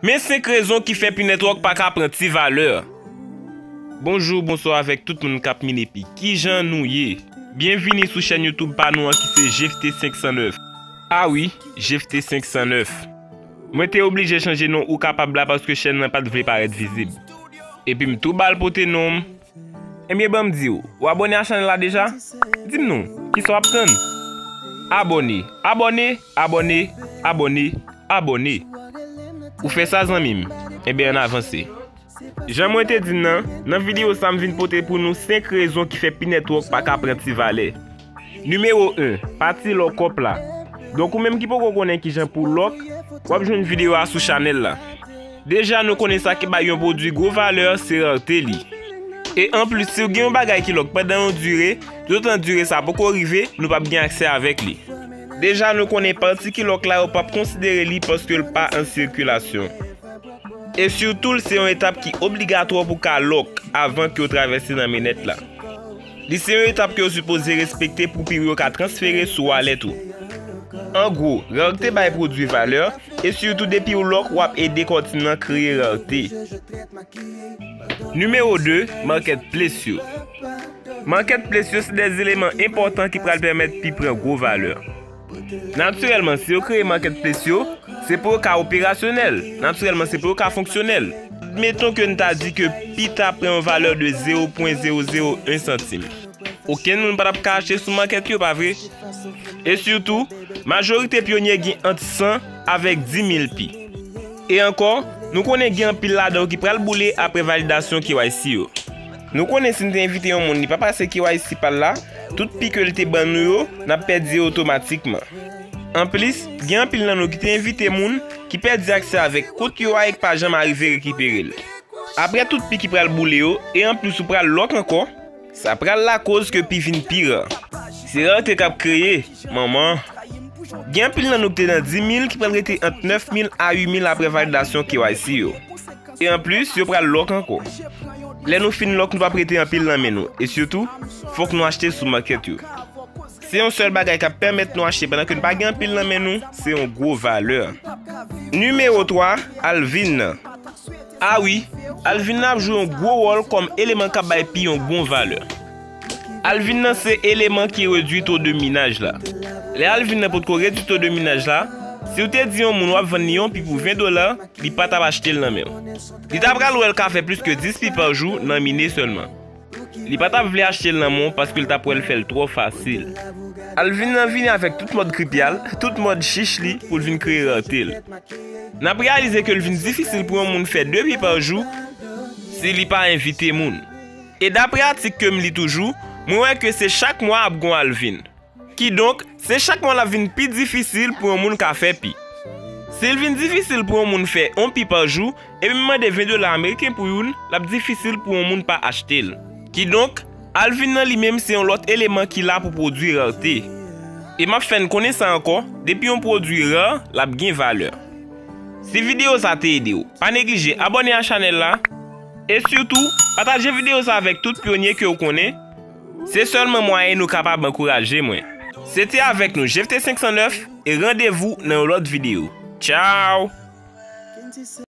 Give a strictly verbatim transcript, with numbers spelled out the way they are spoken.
Men senk rezon ki fè Pi Network pa ka pran ti valè. Bonjou, bonswa avèk tout moun k ap mine Pi. Kijan nou ye? Byenvini sou chèn YouTube pa nou an ki se G F T senk san nèf. A wi, G F T senk san nèf. Mwen te oblije chanje non Ou Kapab la paske chèn nan pa t vle parèt vizib. Epi m tou ba l pote non m. Ebyen, ban m di w, ou abòne a chanèl la deja? Di m non, kisa w ap tann? Abòne, abòne, abòne, abòne, abòne. Ou fè sa, zanmi m? Ebyen, ann avanse. Jan mwen te di n nan, nan videyo sa a, m vin pote pou nou senk rezon ki fè Pi Network pa ka pran ti valè. Nimewo en, pati lock up la. Donk, ou menm ki poko konnen kijan pou lock, w ap jwenn videyo a sou chanèl la. Deja, nou konnen sa ki bay yon pwodui gwo valè, se rarte li. E anplis, si w gen yon bagay ki lock pandan yon dire, toutotan dire sa poko rive, nou p ap gen aksè avèk li. Deja, nou konnen pati ki lock la, yo p ap konsidere li paske l pa an sikilasyon. E sitou, l se yon etap ki obligatwa pou ka lock avan ke w travèse nan menèt la. Li se yon etap ke w sipoze respekte pou pi w yo ka transfere sou wallet ou. An gwo, rarte bay pwodui valè, e sitou depi w lock, w ap ede kòtin nan kreye rarte. Nimewo de, marketplace yo. Marketplace yo se de eleman enpòtan ki pral pèmèt Pi pran gwo valè. Natirèlman, si yo kreye marketplace yo, se pou yo ka operasyonèl. Natirèlman, se pou yo ka fonksyonèl. Admeton ke n ta di ke Pi ta pran yon valè de zewo pwen zewo zewo en santim. Okenn moun pa t ap ka achte sou market yo, pa vre? E sitou, majorite pyonye gen ant san avèk di mil Pi. E ankò, nou konnen gen anpil ladan yo ki pral boule apre validasyon K Y C yo. Nou konnen si n te envite yon moun, li pa pase K Y C pa l la, tout Pi ke l te ban nou yo, n ap pèdi yo otomatikman. Anplis, gen anpil nan nou ki te envite moun ki pèdi aksè avèk kont yo a e k pa janm arive rekipere l. Apre tout Pi ki pral boule yo, e anplis ou pral lock ankò, sa pral lakoz ke Pi vin pi ra. Se rarte k ap kreye, manman. Gen anpil nan nou ki te nan di mil ki pral rete ant nèf mil a uit mil apre validasyon K Y C yo. E anplis, yo pral lock ankò. Lè nou fin lock, nou p ap rete anpil nan men nou. E sitou, fòk nou achte sou market yo. Se yon sèl bagay k ap pèmèt nou achte pandan ke n pa gen anpil nan men nou, se yon gwo valè. Nimewo twa, halving nan. A wi, halving nan ap jwe yon gwo wòl kòm eleman k ap bay Pi yon bon valè. Halving nan se eleman ki redui to de minaj la. Lè halving nan potko redui to de minaj la, si w te di yon moun w ap vann li yon Pi pou ven dola, li pa t ap achte l nan men w. Li ta pral wè l ka fè plis ke dis Pi pa jou nan mine sèlman. Li pa t ap vle achte l nan men w paske l t ap wè l fè l twò fasil. Halving nan vini avèk tout mòd kripyal, tout mòd chich li pou l vin kreye rarte l. N ap reyalize ke l vin difisil pou yon moun fè de Pi pa jou si li pa envite moun. E daprè atik ke m li toujou, mwen wè ke se chak mwa ap gon halving. Kidonk, se chak mwa l ap vin pi difisil pou yon moun ka fè Pi. Si l vin difisil pou yon moun fè yon Pi pa jou, epi m mande ven dola ameriken pou youn, l ap difisil pou yon moun pa achte l. Kidonk, halving nan li menm se yon lòt eleman ki la pou pwodui rarte. E m ap fè n konnen sa ankò, depi yon pwodui ra, l ap gen valè. Si videyo sa te ede w, pa neglije abòne a chanèl la, e sitou, pataje videyo sa avèk tout pyonye ke w konnen. Se sèlman mwayen nou kapab ankouraje mwen. Se te avèk nou G F T senk san nèf e randevou nan yon lòt videyo. Tchao!